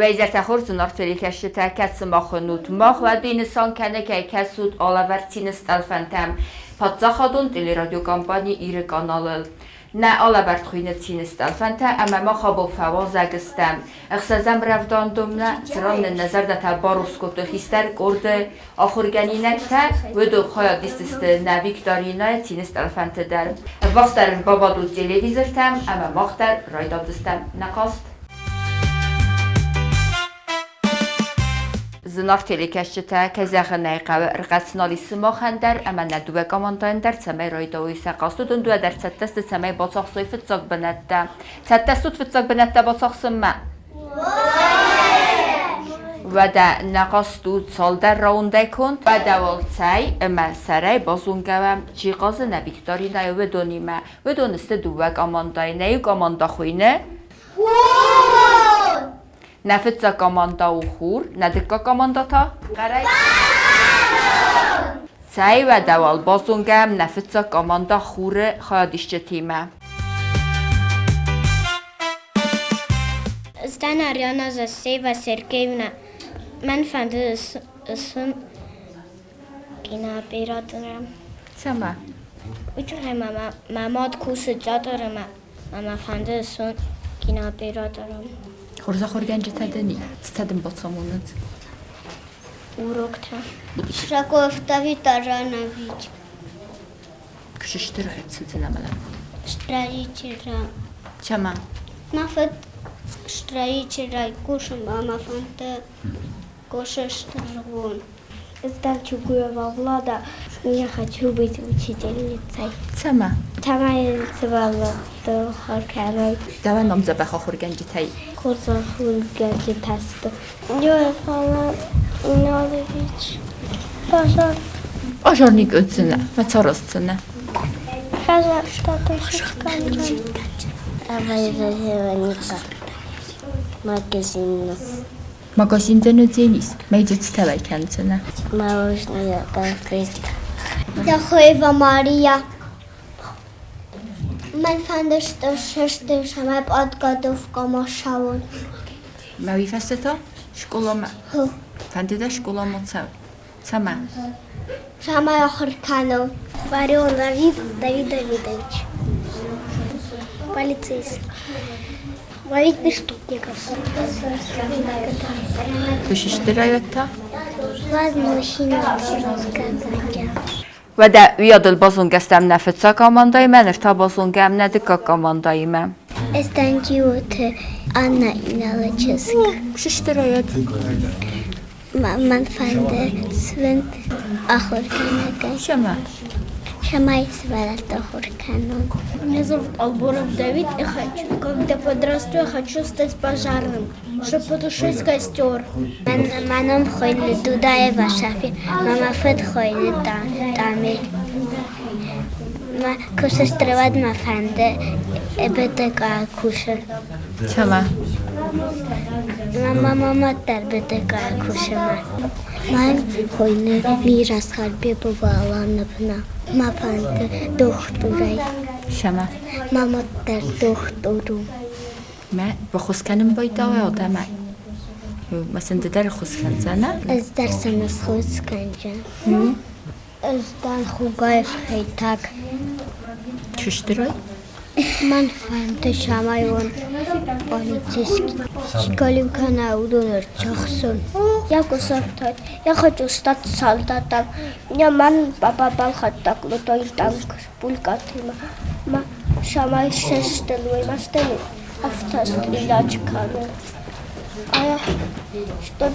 Уӕ хорз зынаргъ телекӕсджытӕ, кӕцы мах уынут? Мах уӕдӕй нысан кӕны, кӕй кӕсут алӕвӕрд цины стъӕлфӕнтӕм паддзахадон телерадиокомпани Иры каналыл. Нӕ алӕвӕрд хуыйны цины стъӕлфӕнтӕ ӕмӕ мах абон фӕуазӕг стӕм ӕхсӕзӕм рӕвдауӕндонмӕ, цыран нын нӕ зӕрдӕтӕ барухс кодтой хистӕр къорды ахуыргӕнинӕгтӕ, уыдон хайад исдзысты нӕ викторинӕйы цины стъӕлфӕнты дӕр. Ӕввахсдӕр ӕрбабадут телевизортӕм ӕмӕ мах дӕр райдадзыстӕм нӕ хъазт. Зынаргъ телекӕсджытӕ, кӕй зӕгъын ӕй хъӕуы, ӕрхъӕцнал ис сымахӕн дӕр ӕмӕ нӕ дыууӕ командӕйӕн дӕр, цӕмӕй райдайой сӕ хъазт. Уыдон дыууӕ дӕр цӕттӕ сты, цӕмӕй бацахсой фыццаг бынӕттӕ. Цӕттӕ стут фыццаг бынӕттӕ бацахсынмӕ? Уӕдӕ нӕ хъазт у цалдӕр раундӕй конд. Уӕдӕ уал цӕй ӕмӕ сӕрӕй базонгӕ уӕм, чи хъазы нӕ викторинӕйы, уыдонимӕ. Уыдон сты дыууӕ командӕйы. Нӕ иу командӕ хуыйны Нӕ фыццаг командӕ у Хур, нӕ дыккаг командӕ та? Хъӕрӕй. Цӕй уӕдӕ уал базонгӕм нӕ фыццаг командӕ Хуры хайадисджытимӕ. Ӕз дӕн Ариана Засеева Сергеевна. Мӕн фӕнды сын кинооператорӕн. Цӕмӕ? Уый тыххӕй мӕ мад кусы театры ӕмӕ фӕнды сын кинооператорӕн. Хорз ахуыргӕнджытӕ дын и? Цытӕ дын бацамонынц? Уроктӕ. Широков Давид Аранович. Куы цыдзынӕ мӕнӕ? Строителя. Цӕмӕ? Мӕ фыд строителӕй кусын ӕмӕ фӕнды кусы стыргъон. Сдам Чугуева Влада. Я хочу быть учительницей. Цӕмӕ? Цӕмӕй сывӕллӕтты ахуыр кӕной. Дӕуӕн ном дзӕбӕх ахуыргӕнджытӕй? Хорз ахуыргӕнджытӕ сты. Юрий Иналович. Пожар. Пожарник өтсінә, мӕ царастсынӕ. Пожар Вероника. Магазин. Магазинтӕ нудзенис, мӕйдзудтӕ кӕндзынӕ. Мороженое конфетка. Захоева Мария. Мӕн фӕнды сты самай подготовкӕмӕ ссӕуын. Мӕ уый фӕстӕ та скъоламӕ. Фӕнды дӕ скъоламӕ цӕуын? Цӕмӕ? Цӕмӕй ахуыр кӕнон. Фарион Давид Давид Давидович. Полицейский. Ловить преступников. Куы Ладно, разговаривать. Уӕдӕ уыйадыл базонгӕ стӕм нӕ фыццаг командӕимӕ, ныр та базонгӕ нӕ дыккаг командӕимӕ. Эстантиоты Анна Иналыческ. Куы Мӕн фӕнды свин ахуыргӕнӕгӕй. Цӕмӕ? Цӕмӕй сывӕллӕтты ахуыр кӕнон. Меня зовут Алборов Давид, и хочу, когда подрасту, я хочу стать пожарным, чтобы потушить костер. Мӕ ном хуыйны Дудаева Сафи, мӕ мӕ фыд хуыйны Тамил. Мӕ кусы стыр мӕ фӕнды БТК кусын. Цӕмӕ? Мӕ мамӕ дӕр БТК кусынмӕ. Мӕн хуыйны Мира Схарбекова Алановна. Мӕ фӕнды дохтырӕй. Цӕмӕ? Мӕ мад дӕр дохтыр у. Мӕ баххуыс кӕнын байдауа адӕмӕн? Мӕ сын ды дӕр ӕххуыс кӕндзӕнӕ? Ӕз дӕр сын ӕххуыс кӕндзӕн. Ӕз дӕн Хугаев Хетӕг. Чыстырӕй? Мӕн фӕнды цӕмӕй уон полицейский. Чи кӕнӕ уыдон ӕрцахсын. Я кусартат. Я хочу стать солдатом. Я мӕн папа балхӕдта крутой танк с пулькатимӕ. Ма цӕмӕй сыстын, уый ма стӕн афтӕ стрелять кӕнын. А я чтоб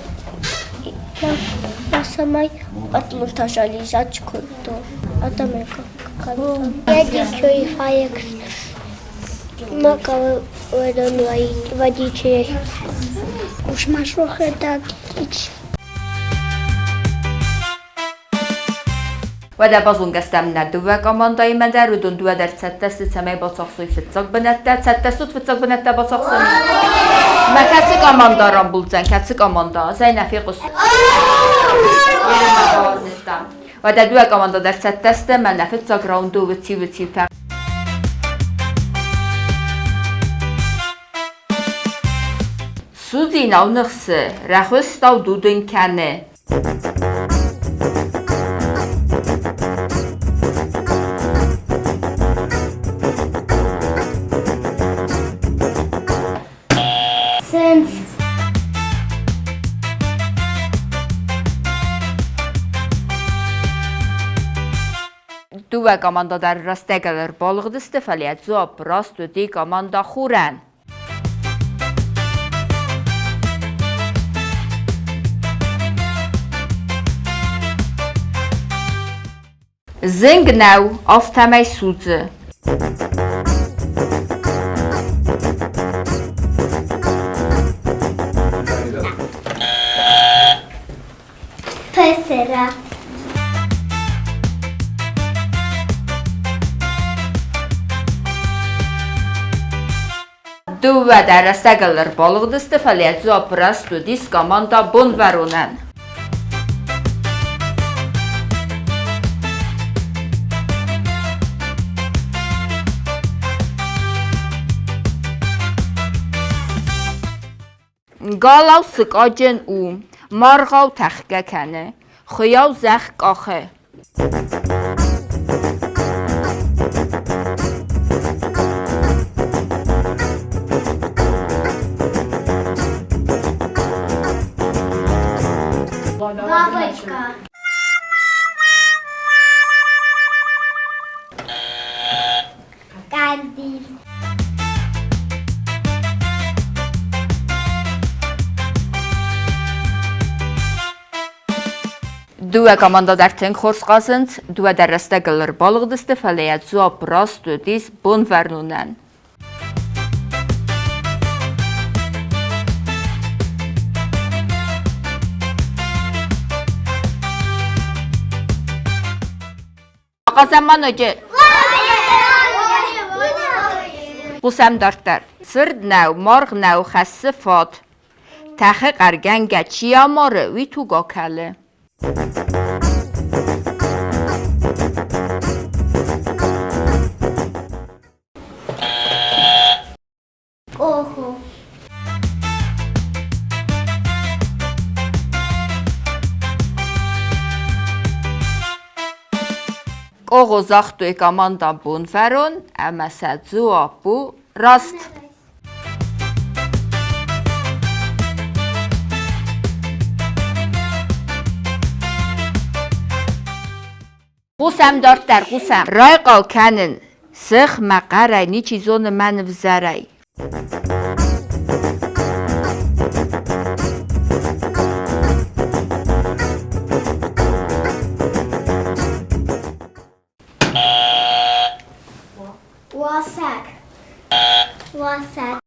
я цӕмӕй пъатлутӕ зализать кодтон. Адӕмӕй Я дикий Алекс водителей. Уӕдӕ базонгӕ стӕм нӕ дыууӕ командӕимӕ дӕр, уыдон дыууӕ дӕр цӕттӕ сты, цӕмӕй бацахсой фыццаг бынӕттӕ. Цӕттӕ стут фыццаг бынӕттӕ бацахсын? Мӕ кӕцы командӕ рамбулдзӕн, кӕцы командӕ? Ӕз нӕ фехъуыс. Уӕдӕ дыууӕ командӕ дӕр цӕттӕ сты, мӕнӕ фыццаг раунды уыци-уыцитӕ. Судзинау ныхсы, рӕхуыстау дудын кӕны. Сындз. Дыууӕ командӕ дӕр рӕстӕгыл ӕрбалыгъдысты, фӕлӕ дзуапп раст уыди командӕ Хурӕн. Зынг нӕу, афтӕмӕй судзы. Пысыра. Дыууӕ дӕр рӕстӕгыл ӕрбалыгъдысты, фӕлӕ дзуапп раст уыдис командӕ Бонвӕронӕн. Галау сыкъаджын у, маргъау тӕхгӕ кӕны, хуыйау зӕхх къахы. Бабочка. Кандил. Дыууӕ командӕ дӕр тынг хорз хъазынц, дыууӕ дӕр рӕстӕгыл ӕрбалыгъдысты, фӕлӕ йӕ дзуапп раст уыдис Бонвӕрнонӕн. Ахъазӕм ма ноджы. Хъусӕм дарддӕр. Сырд нӕу, маргъ нӕу, хӕссы фат. Тӕхы хъӕргӕнгӕ, чи амары, уый туг акӕлы. Къохо. Къогъо загътой командӕ Бонвӕрон ӕмӕ сӕ дзуапп у раст. Хъусӕм дарддӕр, хъусӕм. Райхъал кӕнын сых мӕ хъӕрӕй, ничи зоны мӕн ӕвзӕрӕй. Уасӕг. Уасӕг.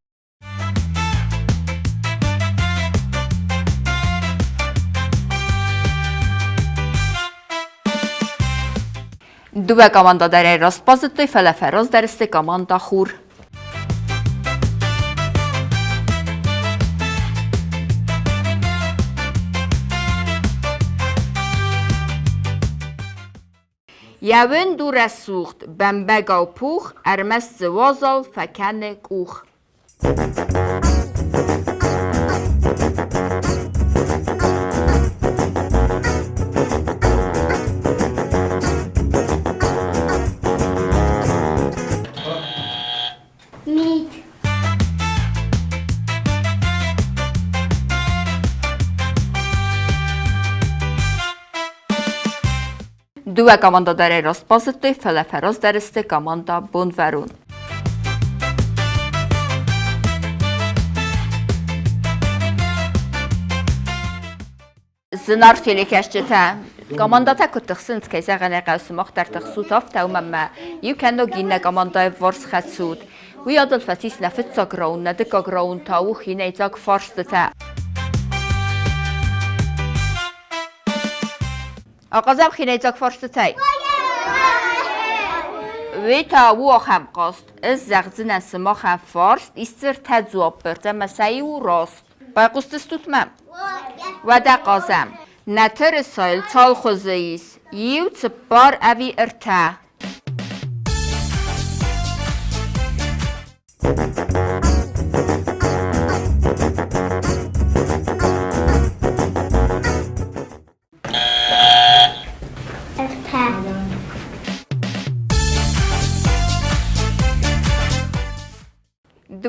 Дыууӕ командӕ дӕр ӕй раст базыдтой, фӕлӕ фӕраздӕр сты командӕ Хур. Йӕ уынд у рӕсугъд, бӕмбӕгау пух, ӕрмӕст дзы уазал фӕкӕны къух. Мит. Дыууӕ командӕ дӕр ӕй раст базыдтой, фӕлӕ фӕраздӕр сты командӕ Бонвӕрон. Зынаргъ телекӕсджытӕ, командӕтӕ куыд тыхсынц, кӕй зӕгъын ӕй хъӕуы, сымах дӕр тыхсут афтӕ, уымӕн ӕмӕ иу кӕнног иннӕ командӕйы вварс хӕцут. Уый адыл фӕцис нӕ фыццаг раунд, нӕ дыккаг раунд та у хинӕйдзаг фарстытӕ. Ахъазӕм хинӕйдзаг фарстытӕй. Уый та у ахӕм хъазт. Ӕз зӕгъдзынӕн сымахӕн фарст, исдзырдтӕ дзуаппырт ӕмӕ сӕ иу раст. Байхъусдзыстут мӕм? Уӕдӕ хъазӕм. Нӕ тырысайыл цал хуызы ис? Иу, цыппар ӕви ӕртӕ?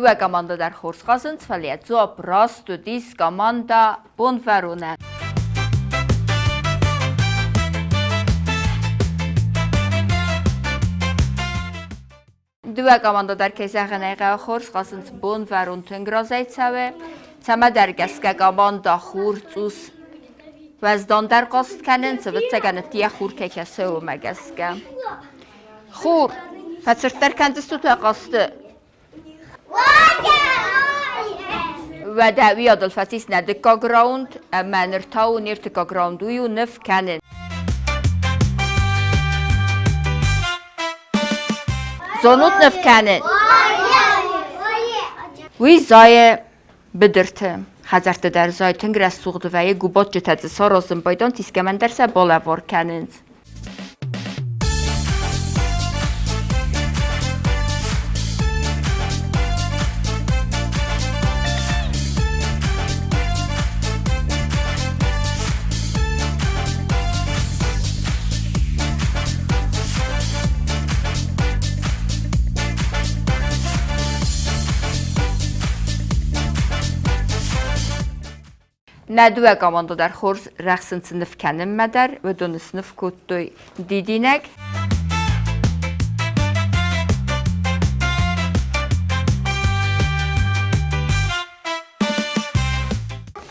Дыууӕ командӕ дӕр хорз хъазынц, фӕлӕ йӕ дзуапп раст уыдис командӕ Бонвӕрон-ӕн. Дыууӕ командӕ дӕр, кӕй зӕгъын ӕй хъӕуы, хорз хъазынц. Бонвӕрон тынг разӕй цӕуы. Цӕмӕдӕр гӕсгӕ командӕ Хур цъус уӕздандӕр хъазт кӕнынц, ӕвӕццӕгӕн, йӕ хур кӕй кӕсы, уымӕ гӕсгӕ. Хур, фӕцырддӕр кӕндзыстут уӕ хъазты? Уӕдӕ уыйадыл фӕцис нӕ дыккаг раунд, ӕмӕ ныр та у не ртыккаг раунд. Уый у ныв кӕнын. Зонут ныв кӕнын? Уый зайы быдырты. Хӕдзӕртты дӕр зайы тынг рӕсугъд вӕййы, губаччытӕ дзы саразын байдайынц, искӕмӕн дӕр сӕ балӕвар кӕнынц. Нӕ дыууӕ командӕ дӕр хорз рӕхсынц ныв кӕнынмӕ дӕр, уыдон сныв кодтой дидинӕг.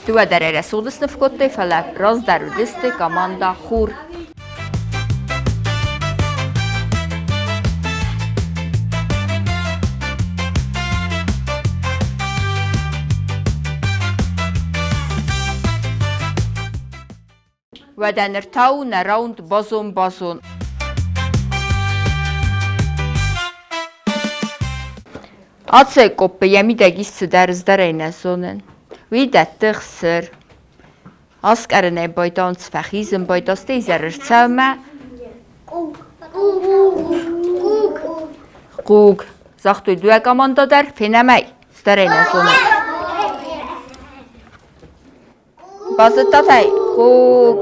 Дыууӕ дӕр рӕсугъд сныв кодтой, фӕлӕ раздӕр уыдысты командӕ Хур. Уӕдӕ ныр та у нӕ раунд базон-базон. Ацы къоппы йӕ мидӕг ис цыдӕр ыздӕрӕй нӕ зонын. Уый дӕтты хсыр. Аскъӕрынӕй байдауынц фӕхизын, байдасты изӕры рцӕуынмӕ. Хъуг. Загътой дыууӕ командӕ дӕр, фенӕм ӕй. Стӕрӕй нӕ зонын. Базыдтат ӕй? Хъуг.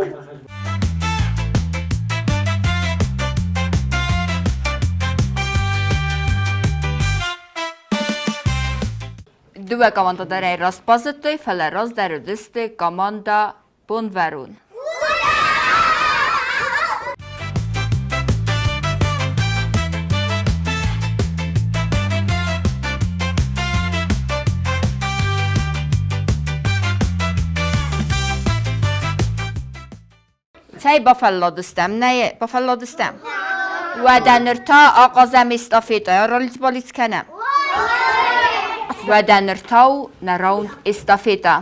Дыууӕ командӕ дӕр ӕй раст базыдтой, фӕлӕ раздӕр уыдысты командӕ Бонвӕрон. Цӕй бафӕлладыстӕм, нӕ бафӕлладыстӕм? Уӕдӕ ныр та ахъазӕм эстафетӕйӕ ралиц-балиц кӕнӕм. Уӕдӕ ныр та у нӕ раунд эстафетӕ.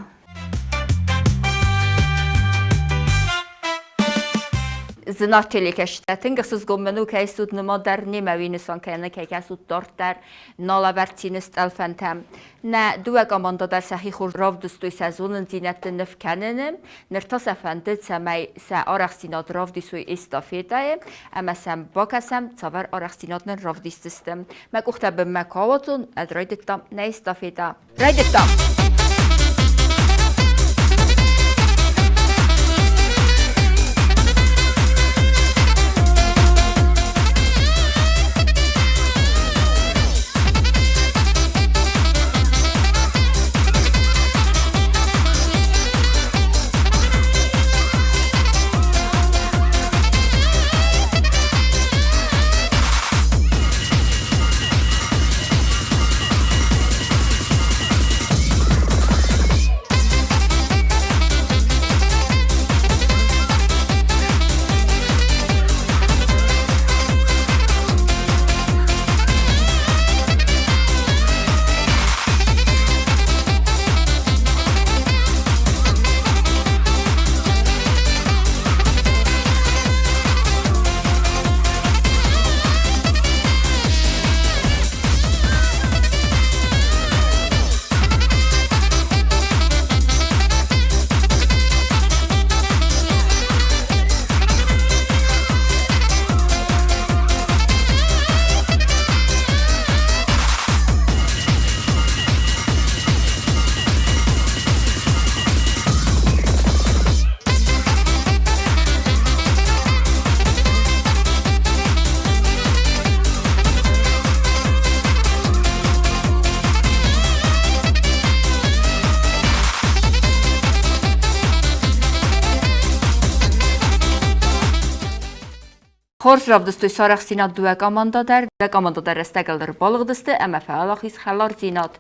Зынаргъ телекӕсджытӕ, тынг ӕхсызгон мын у, кӕй стут нымад дӕр немӕ уый нысан кӕны, кӕй кӕсут дарддӕр нал ӕвӕрд цины стъӕлфӕнтӕм. Нӕ дыууӕ командӕ дӕр сӕхи хорз равдыстой сӕ зонындзинӕдты ныв кӕныны. Ныр та сӕ фӕнды, цӕмӕй сӕ арӕхстдзинад равдисой эстафетӕйы ӕмӕ сӕм бакӕсӕм, цавӕр арӕхстдзинад нын равдисдзысты. Мӕ къухтӕ бынмӕ куы ауадзон, ӕз райдыдтам нӕ эстафетӕ. Райдыдтам! Хорз равдыстой сӕ арӕхстдзинад дыууӕ командӕ дӕр. Дыууӕ командӕ дӕр рӕстӕгыл ӕрбалыгъдысты ӕмӕ фӕуӕлахиз хӕлардзинад.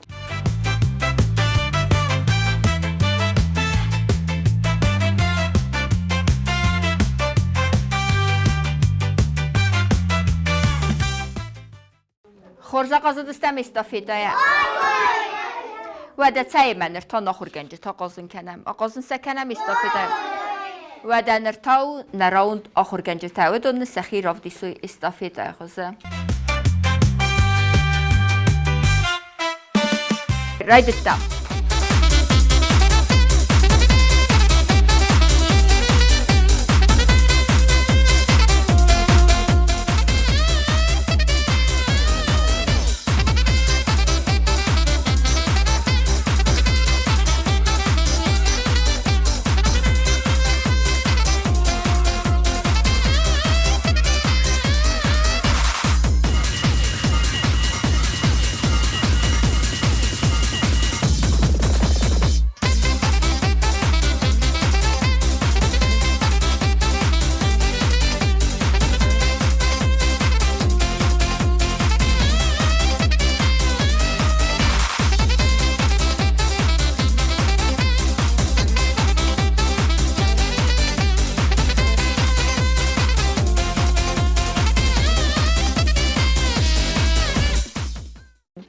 Хорз ахъазыдыстӕм эстафетӕйӕ. Уӕдӕ цӕимӕ ныр та нӕ ахуыргӕнджытӕ хъазын кӕнӕм? Ахъазын сӕ кӕнӕм эстафетӕйӕ. Уӕдӕ ныр та у нӕ раунд ахуыргӕнджытӕ. Уыдон сӕхи равдисой эстафетӕйы хуызы. Райдыдта.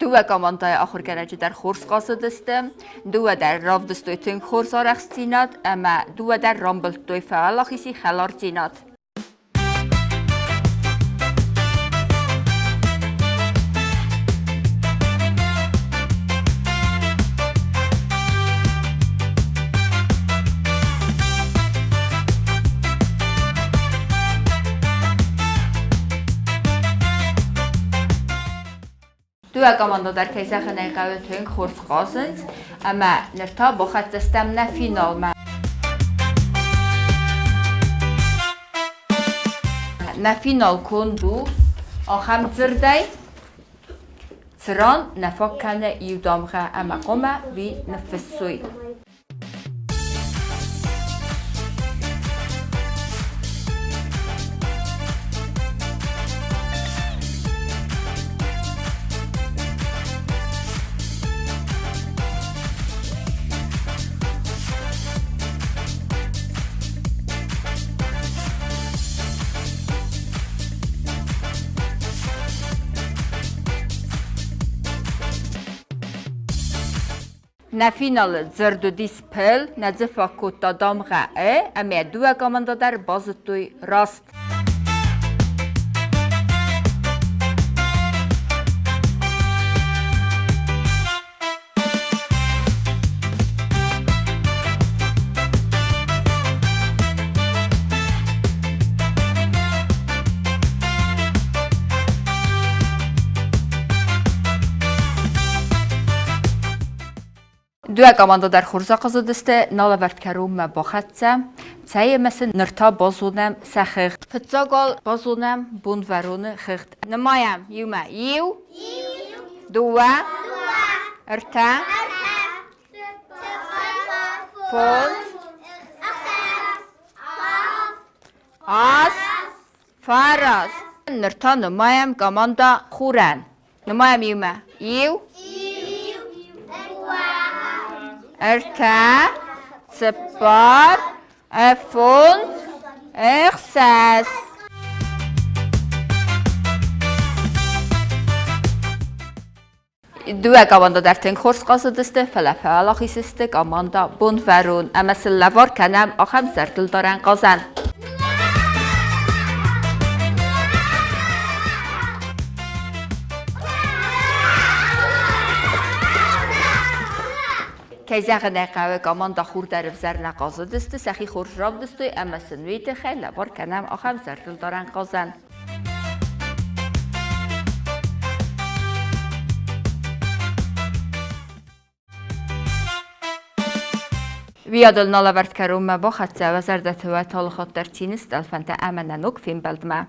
Дыууӕ командӕйы ахуыргӕнӕджы дӕр хорз хъазыдысты, дыууӕ дӕр равдыстой тынг хорз арӕхстдзинад ӕмӕ дыууӕ дӕр рамбылдтой фӕуӕлахизи хӕлардзинад. Дыууӕ командӕ дӕр, кӕй зӕгъын ӕй хъӕуы, тынг хорз хъазынц ӕмӕ ныр та бахӕццӕ стӕм нӕ финалмӕ. Нӕ финал конд у ахӕм дзырдӕй, цыран нӕ фаг кӕны иу дамгъӕ ӕмӕ хъуамӕ уый ныффыссой. Нӕ финалы дзырд уыдис пыл, нӕ дзы фӕкодта дамгъӕ «ы» ӕмӕ дыууӕ командӕ дӕр базыдтой раст. Дыууӕ командӕ дӕр хорз ахъазыдысты, налӕвӕрд кӕронмӕ бахӕццӕ. Цӕй ӕмӕ сын ныр та базонӕм сӕ хыгъд. Фыццаг уал базонӕм Бонвӕроны хыгъд. Нымайӕм иумӕ. Иу, дыууӕ, ӕртӕ, фондз, аст, фараст. Ныр та нымайӕм командӕ Хурӕн. Нымайӕм иумӕ. Иу, ӕртӕ, цыппар, фондз, ӕхсӕз. Дыууӕ командӕ дӕр тынг хорз хъазыдысты, фӕлӕ фӕуӕлахиз сты командӕ Бонвӕрон ӕмӕ сын лӕвар кӕнӕм ахӕм зӕрдылдарӕн хъазӕн. Кӕй зӕгъын ӕй хъӕуы, командӕ хур дӕр ӕвзӕр нӕ хъазыдысты, сӕхи хорз равдыстой ӕмӕ сын уый тыххӕй лӕвар кӕнӕм ахӕм зӕрдылдарӕн хъазӕн. Уыйадыл налӕвӕрд кӕронмӕ бахӕццӕ, уӕ зӕрдӕты уӕ талыхатт дӕр цины стъӕлфӕнтӕ ӕмӕ нӕ ног фембӕлдмӕ.